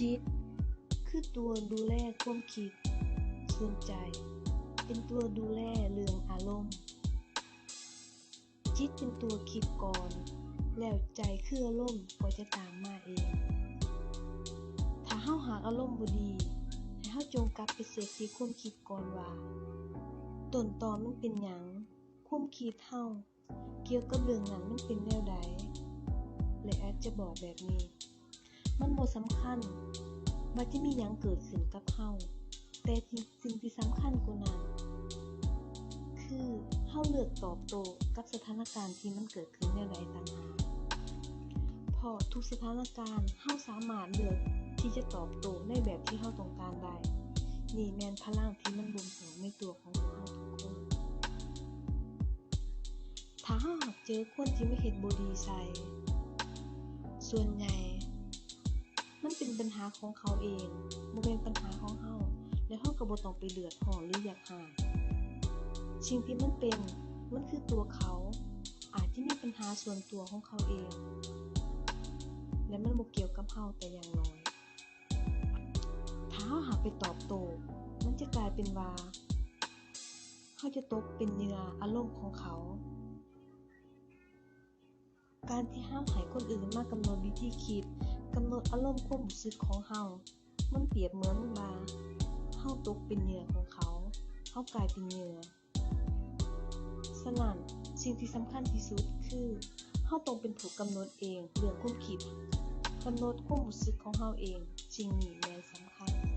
ຈິດ ຄືຕົວດູແລຄວາມຄິດ, ສ່ວນໃຈ ເປັນຕົວດູແລເລື່ອງອາລົມ. ຈິດເປັນຕົວຄິດກ່ອນ, ແລ້ວໃຈຄືອາລົມກໍຈະຕາມມາເອງ. ຖ້າເຮົາຫາກອາລົມບໍ່ດີ, ໃຫ້ເຮົາຈົ່ງກັບໄປເຊັກທີ່ຄວາມຄິດກ່ອນວ່າ ຕົ້ນຕໍມັນເປັນຫຍັງ, ຄວາມຄິດເຮົາ ກ່ຽວກັບເລື່ອງນັ້ນມັນເປັນແນວໃດ ແລະ ອາດຈະບອກແບບນີ້, ມັນບໍ່ສຳຄັນວ່າຈະມີຫຍັງເກີດຂຶ້ນກັບເຮົາ, ແຕ່ທີ່ ສິ່ງທີ່ສຳຄັນກວ່ານັ້ນ ຄືເຮົາເລືອກຕອບໂຕ້ກັບສະຖານະການທີ່ມັນເກີດຂຶ້ນແນວໃດຕ່າງຫາກ. ເພາະທຸກສະຖານະການເຮົາສາມາດເລືອກທີ່ຈະຕອບໂຕ້ໃນແບບທີ່ເຮົາຕ້ອງການໄດ້. ນີ້ແມ່ນພະລັງທີ່ມັນບົ່ມສອນໃນຕົວຂອງພວກເຮົາທຸກຄົນ. ຖ້າເຮົາຫາກເຈີຄົນທີ່ມາເຮັດບໍ່ດີໃສ່, ສ່ວນໃຫຍ່ມັນເປັນບັນຫາຂອງເຂົາເອງ, ບໍ່ແມ່ນບັນຫາຂອງເຮົາ, ແລະ ເຮົາກໍບໍ່ຕ້ອງໄປເດືອດຮ້ອນ ຫຼື ຢາກຮ້າຍ. ສິ່ງທີ່ມັນເປັນ, ມັນຄືຕົວເຂົາອາດຈະມີບັນຫາສ່ວນຕົວຂອງເຂົາເອງ, ແລະ ມັນບໍ່ກ່ຽວກັບເຮົາແຕ່ຢ່າງໜ້ອຍ. ຖ້າເຮົາຫາກໄປຕອບໂຕ້, ມັນຈະກາຍເປັນວ່າ ເຮົາຈະຕົກເປັນເຫຍື່ອອາລົມຂອງເຂົາ. ການທີ່ເຮົາໃຫ້ຄົນອື່ນມາກຳນົດວິທີຄິດ, ກຳນົດອາລົມຄວາມຮູ້ສຶກຂອງເຮົາ, ມັນປຽບເໝືອນວ່າເຮົາຕົກເປັນເຫຍື່ອຂອງເຂົາ, ເຮົາກາຍເປັນເຫຍື່ອ. ສະນັ້ນ, ສິ່ງທີ່ສຳຄັນທີ່ສຸດຄື ເຮົາຕ້ອງເປັນຜູ້ກຳນົດເອງເລື່ອງຄວາມຄິດ, ກຳນົດຄວາມຮູ້ສຶກຂອງເຮົາເອງ. ສິ່ງນີ້ແມ່ນສຳຄັນ.